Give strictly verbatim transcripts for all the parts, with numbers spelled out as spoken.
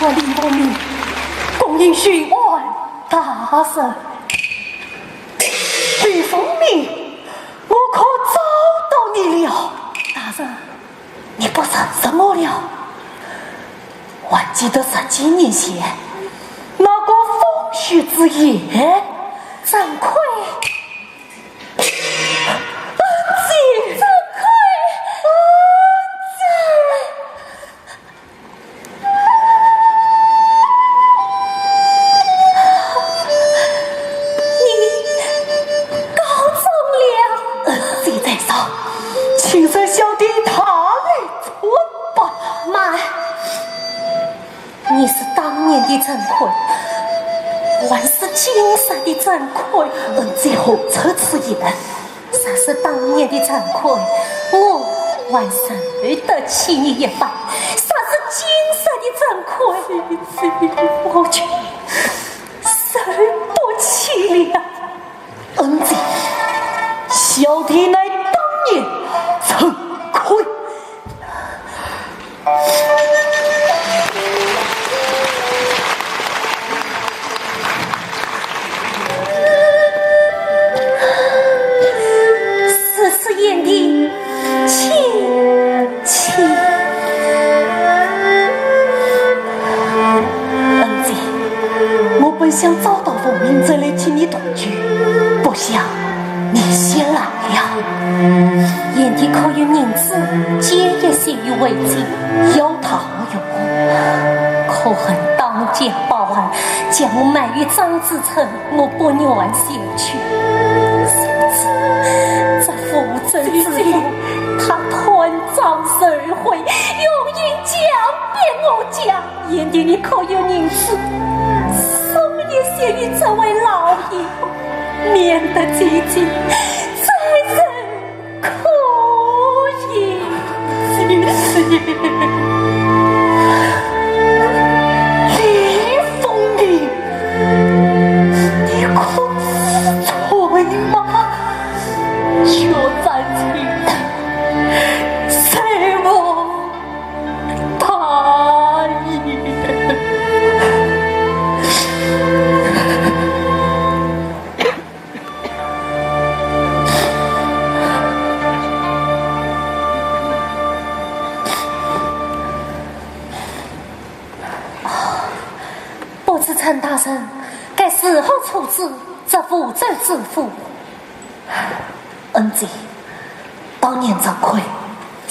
李凤鸣，恭迎巡按大人。李凤鸣，我可找到你了。大人，你不认识我了？还记得十几年前那个风雪之夜？陈魁。恩姐，陈魁，恩姐。 你告终了。恩姐在上，请受小弟大礼参拜。慢，你是当年的陈魁，还是今日的陈魁？恩姐何出此言？ 若是当年的陈魁，我还受得起你一拜；若是今日的陈魁，我就受不起了。恩姐，小弟乃当年陈魁。 如此贤弟，请起。恩姐，我本想找到凤鸣再来替你同居，不想你先来了。贤弟可有银子？借一些与为妻，要他何用？可恨当家暴儿，将我卖与张子成，我不愿前去。谁知这覆舟之夫，他断章取义，用银强迫我家。贤弟，你可有银子？送一些与这位老爷，免得姐姐再受 苦也。李凤鸣，你可知罪吗？学斩情，罪无大也。 不知陈大人该如何处置这覆舟之夫？恩姐，当年陈魁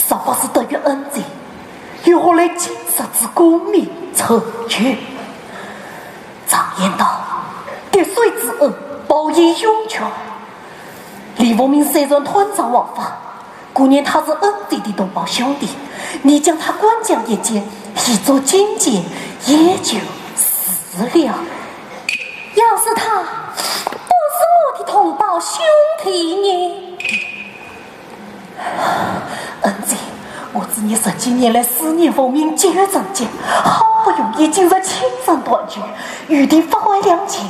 若不是得遇恩姐，又何来今日之功名成就？ 常言道，滴水之恩，报应涌泉。李凤鸣虽然断章忘法，故然他是恩姐的同胞兄弟，你将他关进一监，以作禁戒，也就是了。要是他不是我的同胞兄弟呢？ 恩姐，我知你十几年来思念凤鸣急于成家，好不容易今日亲身团聚，预定法外两情，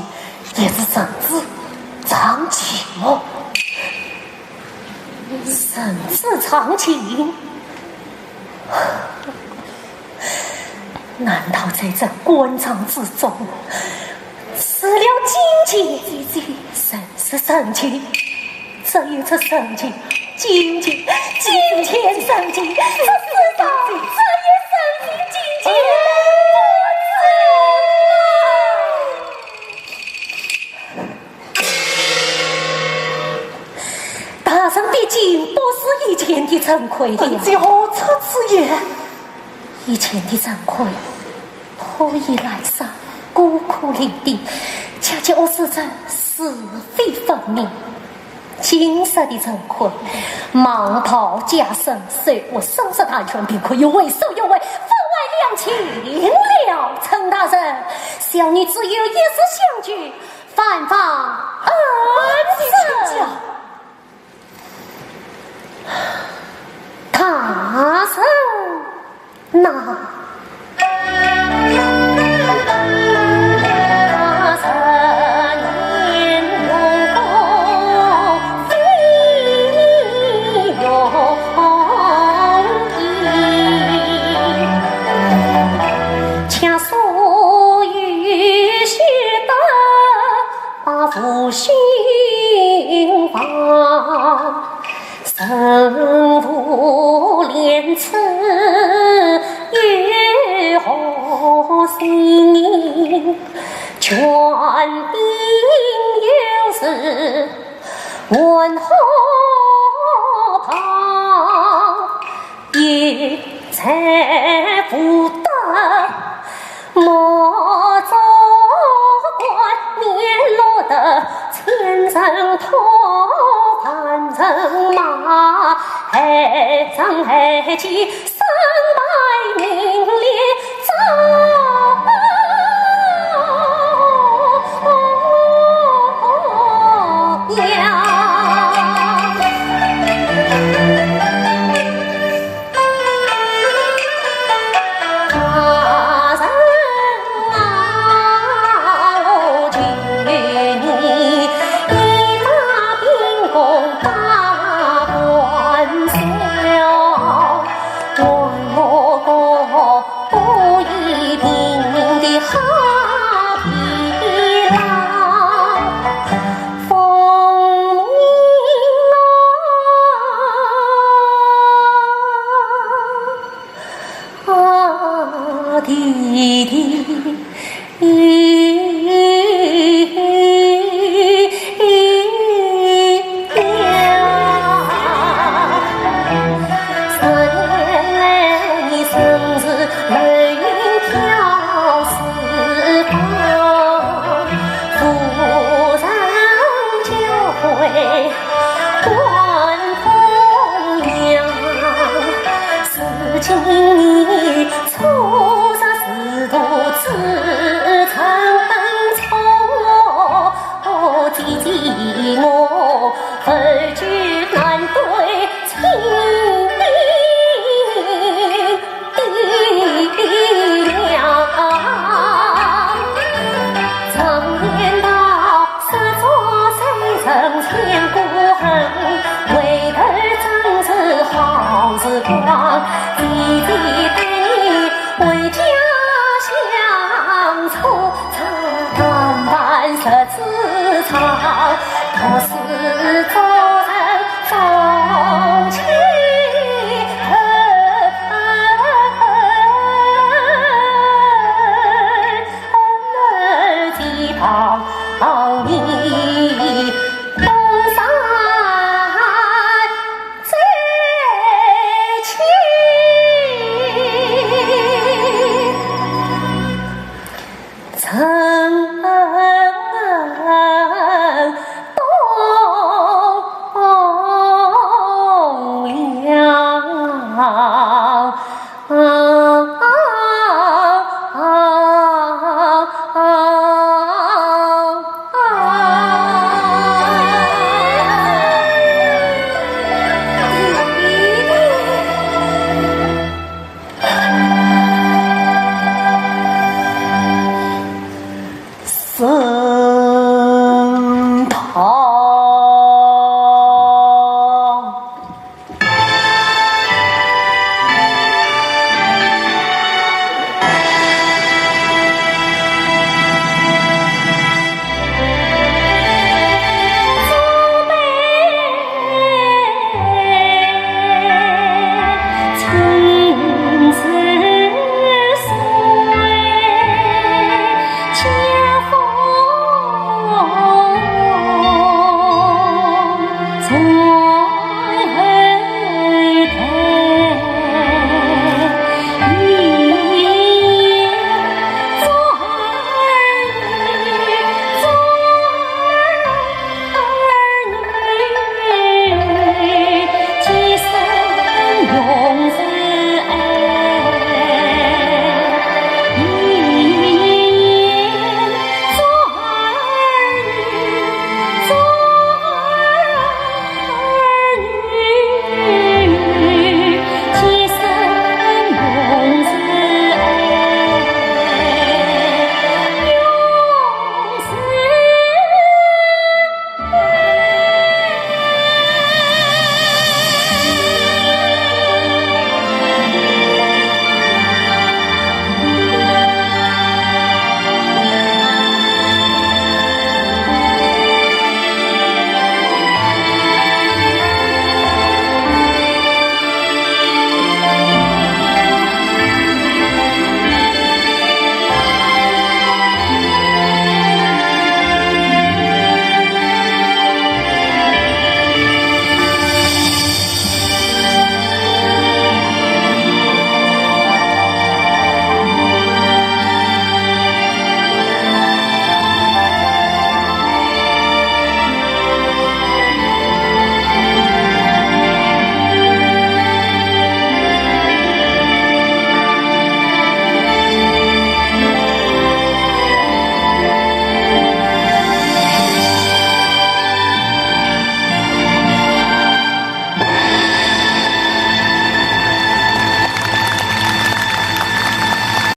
也是人之常情么。人之常情？难道在这官场之中，除了金钱，人 是圣经，只有这圣经，金经，金钱圣经，这世上只有圣经，金钱，不是啦。大人毕竟不是以前的陈魁了。恩姐何出此言？以前的陈魁， 破衣烂衫，孤苦伶仃，恰恰恶事者是非分明。今日的陈魁，蟒袍加身，手握生死大权，便可以为所欲为，法外两情了。陈大人，小女只有一事相求，万望恩准。 大人呐。观河旁，一载浮灯，莫作观念落得千人痛，万人骂，害人害己，身败名裂。